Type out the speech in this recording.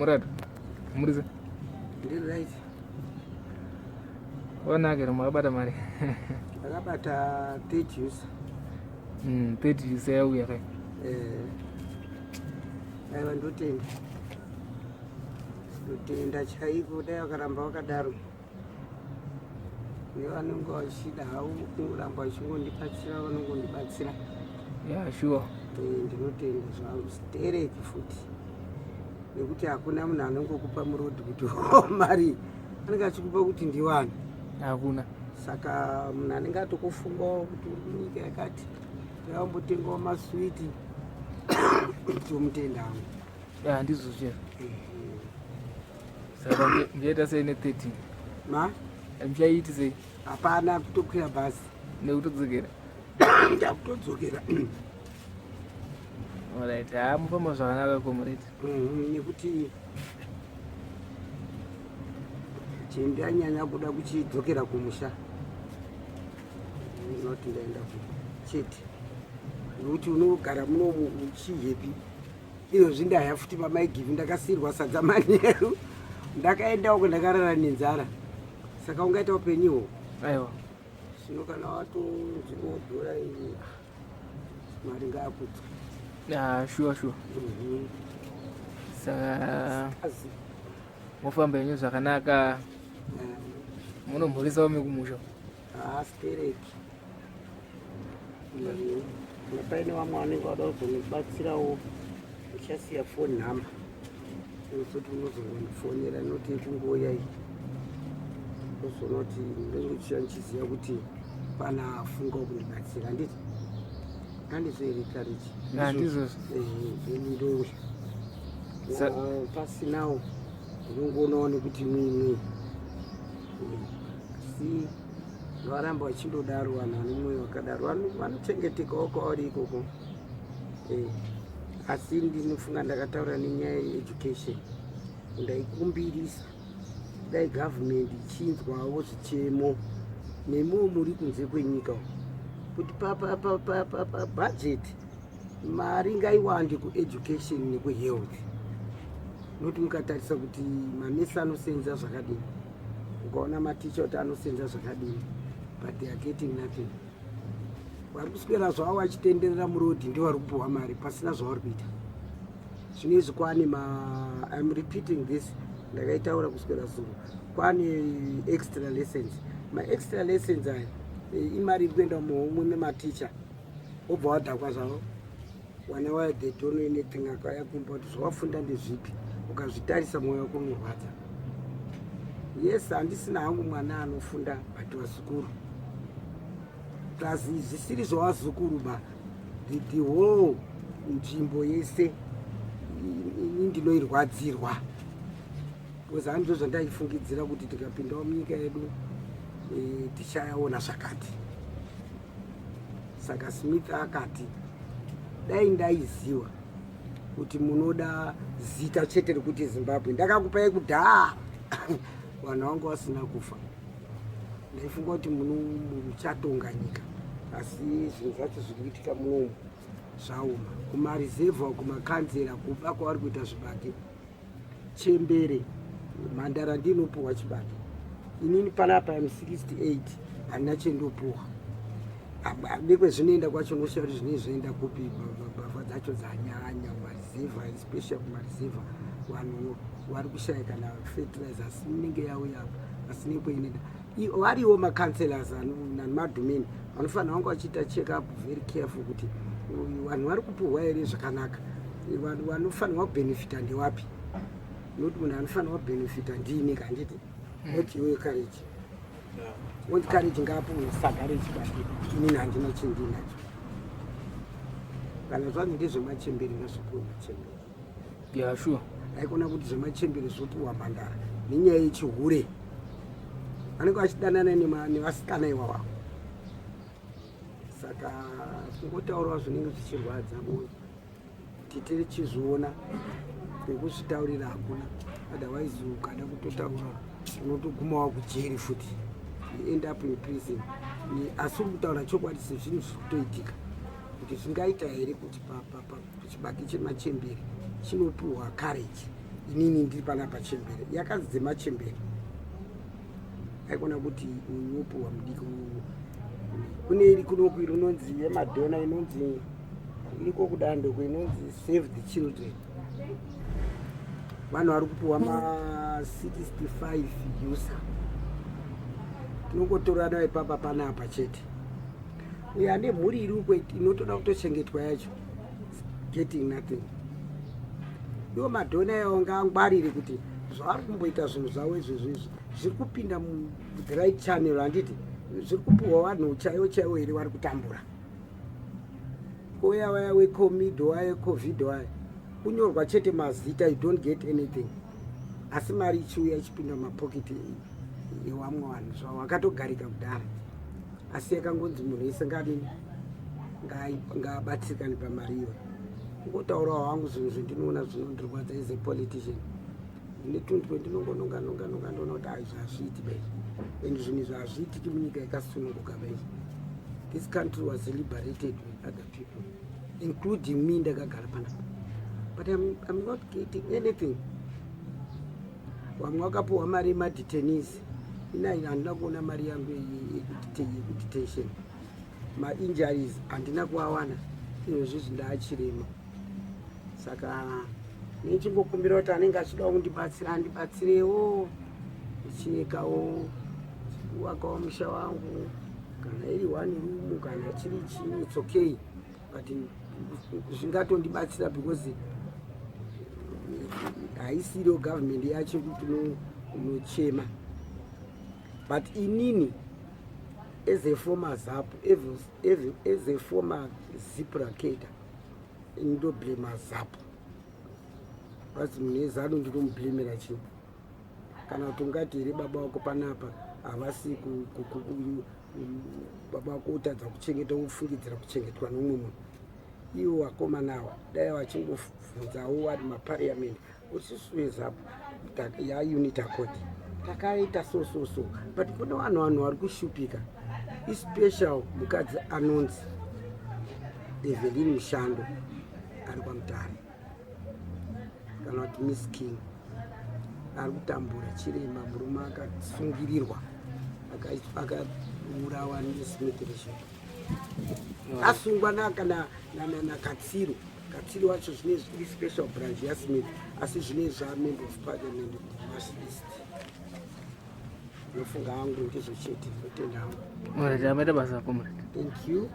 Murad, muri sei? Ndiri right. Wanakira makabata mari. Ndakabata 30 US. 30 US yauya kai. Eh. Aiwa ndotenda. Ndotenda chaiko dai vakaramba vakadaro. Nevanenge vachida havo kungoramba vachingondibatsira vanongondibatsira. Yeah, sure. Eh, ndinotenda zvangu stereki futi nekuti hakuna munhu anongokupa murodhi kuti oh, mari anenge achikupa kuti ndiwani. Hakuna. Saka munhu anenge atokufungawo kuti uri kunyika yakati takambotengawo maswiti tomutenda hangu. Yeah, ndizvo zviya. Saka muchaita sei ne13? Ma? Muchaiti sei? Hapana kutokwira bhazi. Nekutodzokera? Ndakutodzokera. Alright, haa mufamba zvakanaka comrade. Nekuti chendanyanya kuda kuchidzokera kumusha. Not ndaenda chete. Nekuti unogara muno uchihepi. Izvozvi ndaya futi pamaigivi ndakasiirwa sadza manheru. Ndakaenda uko ndakarara nenzara. Saka ungaita upenyuho? Aiwa. Zvino kana watonzi wodhura iyi mari ngaakudzwe. Ah, sure sure. Saka mofamba henyu zvakanaka. Munomhurisawo mekumusha. Ah, stereki. Paine vamwe vanenge vada kuzondibatsirawo ndichasiya phone number. Unozoti unozongondifonera noti kungouya iyi. Uzoona kuti ndinenge ndichiziva kuti pana afunga kundibatsira handiti? Handizvo here Courage? Handizvozvo. Then ndouya. Pasinawo unongoonawo nekuti mwimwi. Asi varamba vachindodaro vanhu vane mwoyo wakadaro vanochengetekawo kwavari ikoko. Asi ndinofunga ndakataura nenyaya yeeducation ndaikumbirisa dai government ichinzwawo zvichemo nemiwo muri kunze kwenyika kuti pabudget mari ngaiwande kueducation nekuhealth. Noti mukatarisa kuti manesi anosenza zvakadini, ukaona maticha kuti anosenza zvakadini, but they are getting nothing. Vari kuswera zvavo vachitenderera murodhi ndivo vari kupuhwa mari pasina zvavari kuita. Zvino izvi kwane ma I'm repeating this, ndakaitaura kuswera zuro, kwane extra lessons. Ma extra lessons aya imari iri kuenda muhomwe mematicha, wobva wadhakwa zvavo. Vana vaya they don't know anything, akauya kumba kuti zvawafunda ndezvipi, ukazvitarisa mwoyo wako unorwadza. Yes, handisina hangu mwana anofunda, but vazukuru plus zvisiri zvavazukuru ba the whole nzvimbo yese ini ndinoirwadzirwa because handizvo zvandaifungidzira kuti tikapindawo munyika yedu tichaona zvakati. Saka Smith akati dai ndaiziva kuti munoda zita chete rekuti Zimbabwe ndakakupai kudhara vanhu vangu vasina kufa. Ndaifunga kuti muchatonga nyika, asi zvinhu zvacho zviri kuitika munomu zvaoma. Kumarizevha, kumakanzera, kuba kwavari kuita zvibage, chembere mhandara ndinopuhwa chibage. Inini panapa am 68 handina chendopuhwa. Nekwezvinoenda kwacho unoshaura kuti zvinenge zvoenda kupi, mbavha dzacho dzanyanya kumarizevha, especially kumarizevha vanhu vari kushaya kana fertilizer, asi inenge yauya asi nekweinoenda. Variwo macounselors nemadhumeni vanofanira vanga vachiita check up very careful kuti vanhu vari kupuhwa here zvakanaka, vanhu vanofanirwa kubenefita ndewapi. Nokuti munhu anofanirwa kubenefita ndini kanditi not iwe Courage. Wonzi Courage ngaapuhwe saga rechibage, inini handina chindinacho. Kana zvanzi ndezvemachembere ngazvipuwe machembere. Yeah, sure. Haikona kuti zvemachembere zvopuhwa mhandara nenyaya yechihure. Vanenge vachidanana nevasikana ivava. Saka kungotaurawo zvinenge zvichirwadza mwoyo titiri chizviona nekuzvitaurira hakuna, otherwise ukada kutotaura unotogumawo kujeri futi, you end up in prison. Asi uri kutaura chokwadi sezvinhu zviri kutoitika kuti zvingaita here kuti chibage chemachembere chinopuhwa Courage. Inini ndiri panapa chembere yakanzi dzemachembere aikona kuti uyu wopuwa mudiki. Kune iri kunoku iri inonzi yemadhona, inonzi iriko kudandoko, inonzi Save the Children. Vanhu vari kupiwa ma65 usa, tinongotorana ipapa panapa chete. Uyo ane mhuri iri uko inotoda kutochengetwa yacho getting nothing. Iwo madhona yawo ngaangwarire kuti zvavari kumboita zvinhu zvavo izvezvo izvi zviri kupinda muthe right channel, handiti? Zviri kupiwa vanhu chaivo chaivo here vari kutambura? Kouya vaya wecovid waya, covid waya, kunyorwa chete mazita, you don't get anything, asi mari ichiuya ichipinda mumapoketi ewamwe vanhu zvavo vakatogarika kudhara, asi yakangonzi munhu wese ngadini, ngaabatsirikane pamari iyoyo. Kungotaurawo hangu zvinhu zvendinoona zvinondirwadza as a politician. Ndine tunhu twendinongononga nonga nonga, ndoona kuti ai, zvazviiti baizvi, and zvinhu izvi hazviitiki munyika yakasununguka baizvi. This country was liberated with other people, including me. Ndakagara panapa, but I'm not getting anything. Vamwe vakapiwa mari yemadetainees, inai handina kuona mari yangu yekudetention. Mainjuries handina kuawana, izvozvizvi ndaachirema. Saka nechingokumbira kuti anenge achida kundibatsira andibatsirewo, ndichinekawo kuvakawo musha wangu, kana iri one room, kana chiri chii, it's okay, but zvingatondibatsira because haisiriwo government yacho kuti unochema. But inini as a former ZAPU, as a former ZIPRA cadre, ndoblema ZAPU. Basi munhu eZANU ndinomublemera chii? Kana kuti ungati here baba wako panapa havasi baba wako, utadza kuchengeta, wofungidzira kuchengetwa nomumwe munhu? Ivo vakomana ava dai vachingobvunzawo vari mapariamendi, isusu veZAPU yaUnity Accord takaita so so so, but kune vanhu vari kushupika, especially mukadzi anonzi Evelyn Mushando ari kwaMutare, kana kuti Miss King, ari kutambura, chirema, murume akasungirirwa, akaurawa neSmith regime, asungwa naKatsiro. Katsiro wacho zvinezvi iri special branch yaSmith, asi zvinezvi zvamember of parliament kuMash East. Nofunga hangu ndizvo chete, ndotenda hangu. Alright, amaita basa, comrade. Thank you.